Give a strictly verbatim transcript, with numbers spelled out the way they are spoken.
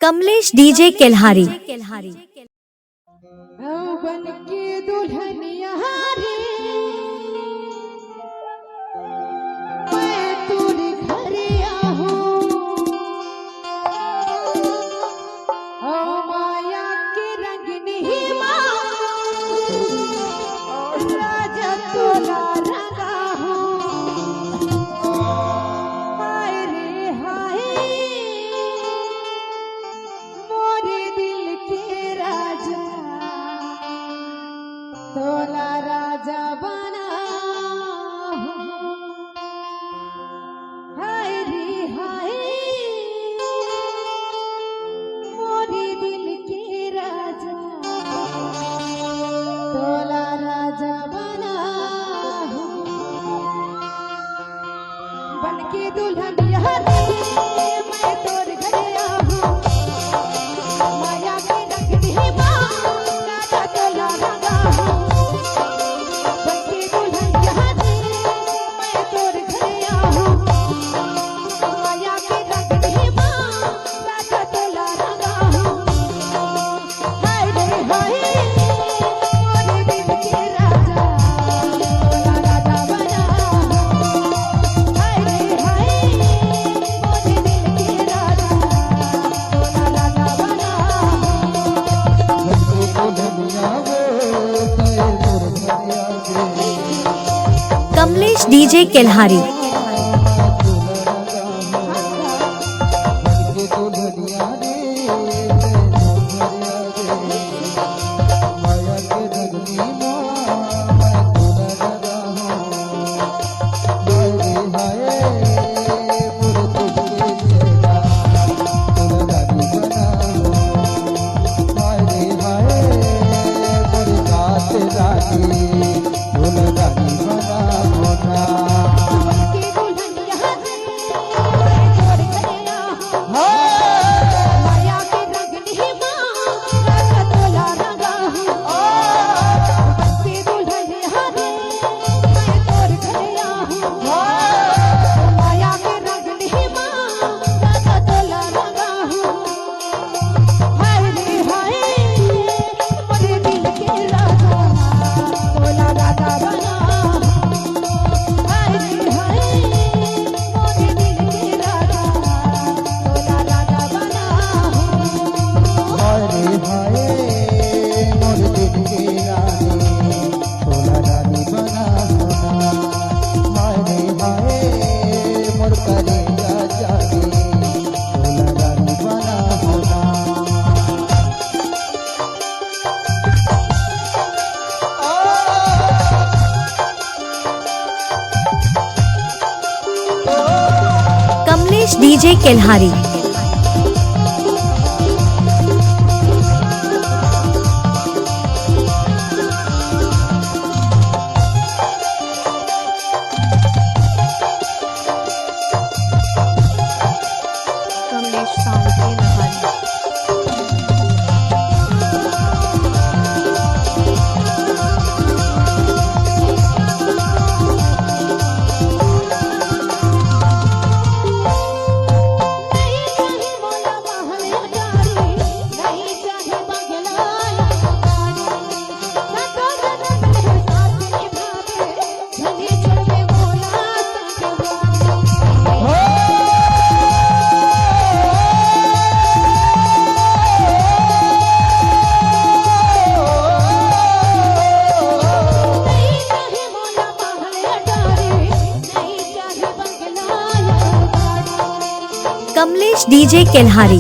Kamlesh DJ Kelhari. बन के दुल्हनिया रे, मैं तोर घर आहूँ। ओ माया के रंग नहीं माँ, राजा तोला रंगाहूँ। हाय रे हाय, मोरे दिल के राजा, तोला राजा बनाहूँ। हाय रे हाय, मोरे दिल के राजा, तोला राजा बनाहूँ। बन के दुल्हनिया रे, मैं तोर घर आहूँ। माया के रंग नहीं माँ, राजा तोला रंगाहूँ। बन के दुल्हनिया रे, मैं तोर घर आहूँ। माया के रंग नहीं माँ, राजा तोला रंगाहूँ। हाय रे हाय, मोरे दिल के राजा, तोला राजा बनाहूँ। हाय रे हाय, मोरे दिल के राजा, तोला राजा बनाहूँ। Kamlesh DJ Kelhari. Kamlesh DJ Kelhari. Kamlesh sound Kelhari. Kamlesh DJ Kelhari.